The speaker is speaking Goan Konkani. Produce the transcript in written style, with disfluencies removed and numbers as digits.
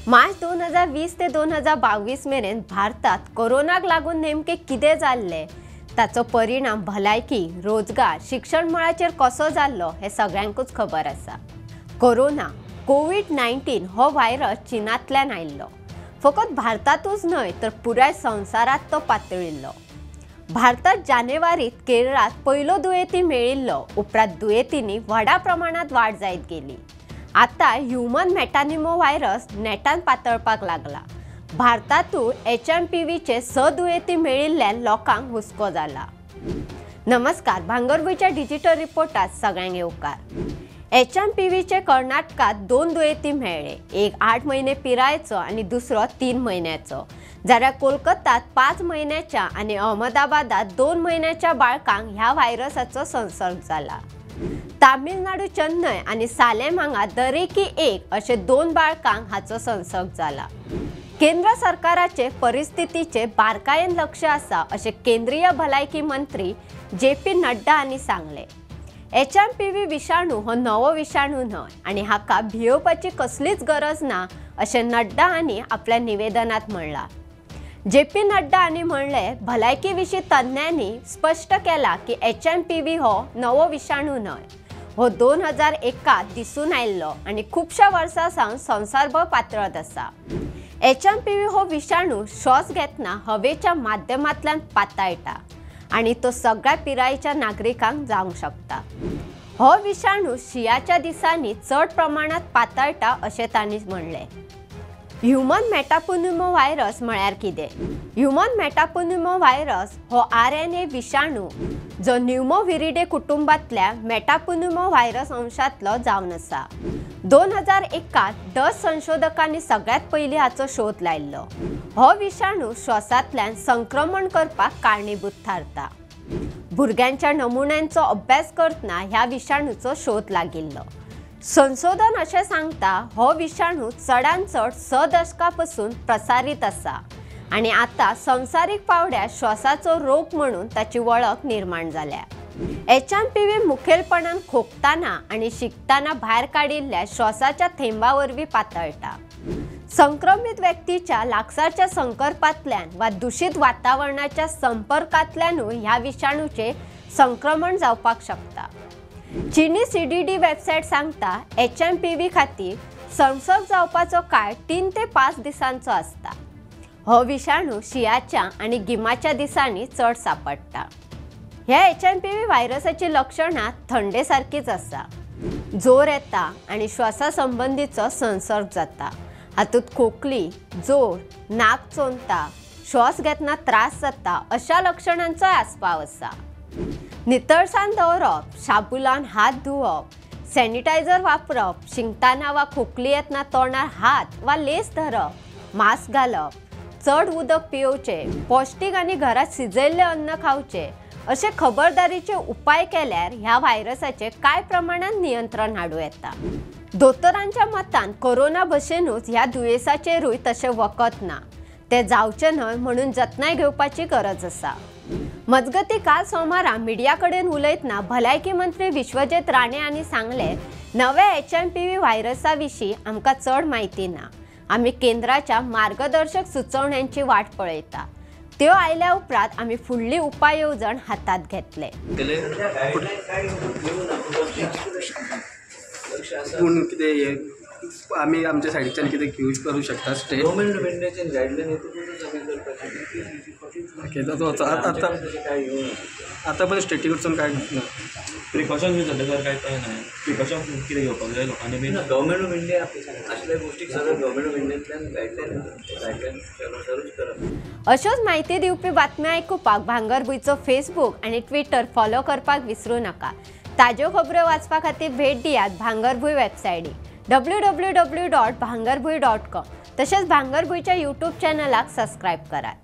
मार्च 2020 ते 2022 मेरेन भारतात कोरोनाक लागून नेमके कितें जाल्लें, ताचो परिणाम भलायकी, रोजगार, शिक्षण मळाचेर कसो जाल्लो हें सगळ्यांकूच खबर आसा। कोरोना कोविड-19 हो व्हायरस चीनांतल्यान आयिल्लो, फकत भारतांतूच न्हय तर पुराय संवसारांत तो पातळिल्लो। भारतात जानेवारीत केरळात पयलो दुयेंती मेळिल्लो, उपरांत दुयेंतींनी व्हडा प्रमाणात वाड जायत गेली। आतां ह्युमन मेटानिमो व्हायरस नेटान पातळपाक लागला। भारतांतूय HMPVचे 6 दुयेंती मेळिल्ल्यान लोकांक हुस्को जाला। नमस्कार, भांगरभूंयच्या डिजिटल रिपोर्टात सगळ्यांक येवकार। HMPVचे कर्नाटकात 2 दुयेंती मेळ्ळे, एक 8 म्हयने पिरायेचो आनी दुसरो 3 म्हयन्याचो, जाल्यार कोलकातात 5 म्हयन्याच्या आनी अहमदाबादात 2 म्हयन्याच्या बाळकांक ह्या व्हायरसाचो संसर्ग जाला। तामिळनाडू चेन्नय आनी सालेम हांगा दरेकी 1 अशे 2 बाळकांक हाचो संसर्ग जाला। केंद्र सरकाराचे परिस्थितीचे बारकायेन लक्ष आसा अशें केंद्रीय भलायकी मंत्री JP Nadda हांणी सांगलें। HMPV विशाणू हो नवो विशाणू न्हय आनी हाका भियेवपाची कसलीच गरज ना अशें नड्डा हांणी आपल्या निवेदनात म्हणलां। JP Nadda हांणी म्हणलें, भलायकी विशीं तज्ञांनी स्पश्ट केलां की HMPV हो नवो विशाणू न्हय, हो 2001 दिसून आयिल्लो आनी खुबश्या वर्सां सावन संवसारभर पातळत आसा। HMPV हो विशाणू श्वास घेतना हवेच्या माध्यमांतल्यान पातळटा आनी तो सगळ्या पिरायेच्या नागरिकांक जावंक शकता। हो विशाणू शिंयाच्या दिसांनी चड प्रमाणात पातळटा अशें तांणी म्हणलें। ह्युमन मेटाप्न्युमो व्हायरस म्हळ्यार कितें? ह्युमन मेटाप्न्युमो व्हायरस हो RNA विशाणू जो न्युमोव्हिरिडे कुटुंबांतल्या मेटाप्न्युमो व्हायरस वंशांतलो जावन आसा। 2001 डच संशोधकांनी सगळ्यांत पयलीं हाचो शोध लायिल्लो। हो विशाणू श्वासांतल्यान संक्रमण करपाक कारणीभूत थारता। भुरग्यांच्या नमुन्यांचो अभ्यास करतना ह्या विशाणूचो शोध लागिल्लो। संशोधन अशें सांगता, हो विशाणू चडान चड 6 दशकां पसून प्रसारीत आसा आनी आतां संवसारीक पावंड्यार श्वासाचो रोग म्हणून ताची वळख निर्माण जाल्या। HMPV मुखेलपणान खोकतना आनी शिंकतना भायर काडिल्ल्या श्वासाच्या थेंबा वरवीं पातळटा। संक्रमित व्यक्तीच्या लागसारच्या संपर्कांतल्यान वा दूषित वातावरणाच्या संपर्कांतल्यानूय ह्या विशाणूचें संक्रमण जावपाक शकता। चीनी CDD website सांगता, HMPV खातीर संसर्ग जावपाचो काळ 3 ते 5 दिसांचो आसता। हो विशाणू शिंयाच्या आनी गिमाच्या दिसांनी चड सापडटा। ह्या HMPV व्हायरसाची लक्षणां थंडे सारकीच आसा। जोर येता आनी श्वासा संबंदीचो संसर्ग जाता। हातूंत खोकली, जोर, नाक चोंदता, श्वास घेतना त्रास जाता अशा लक्षणांचोय आस्पाव आसा। नितळसाण दवरप, शाबू लावन हात धुवप, सॅनिटायझर वापरप, शिंकतना वा खोकली येतना तोंडार हात वा लेस धरप, मास्क घालप, चड उदक पियोवचें, पौष्टीक आनी घरांत शिजयल्लें अन्न खावचें अशे खबरदारीचे उपाय केल्यार ह्या व्हायरसाचें कांय प्रमाणांत नियंत्रण हाडूं येता। दोतोरांच्या मतान कोरोना भशेनूच ह्या दुयेंसाचेरूय तशें वखद ना, तें जावचें न्हय म्हणून जतनाय घेवपाची गरज आसा। मजगतीं काल सोमारा मिडिया कडेन उलयतना भलायकी मंत्री विश्वजीत राणे हांणी सांगलें, नव्या HMPV व्हायरसा विशीं आमकां चड म्हायती ना, आमी केंद्राच्या मार्गदर्शक सुचोवण्यांची वाट पळयता, त्यो आयल्या उपरांत आमी फुडली उपाय येवजण हातांत घेतले। पूण कितें आमी आमच्या सायडीच्यान कितें यूज करूं शकता स्टेट गव्हर्मेंट ऑफ इंडियाचे गायडलायन येतकूच आमी करपाचें। आतां आतां पण स्टेटी कडसून काय ना प्रिकॉशन्स बी सद्या तर काय ना, प्रिकॉशन्स कितें घेवपाक जाय लोकांनी बी? गव्हर्मेंट ऑफ इंडिया असल्या गोष्टीक सगळं गव्हर्मेंट ऑफ इंडियांतल्यान गायडलायन येता, गायडलायन अनुसारूच करप। अश्योच म्हायती दिवपी बातम्यो आयकुपाक भांगरभूंयचो फेसबूक आनी ट्विटर फॉलो करपाक विसरूं नाका। ताज्यो खबरो वाचपा खातीर भेट दियात भांगरभूंय वेबसायटीक www.bhangarbhuy.com, तशेंच भांगरभूंयच्या यूट्यूब चॅनलाक सबस्क्रायब करात।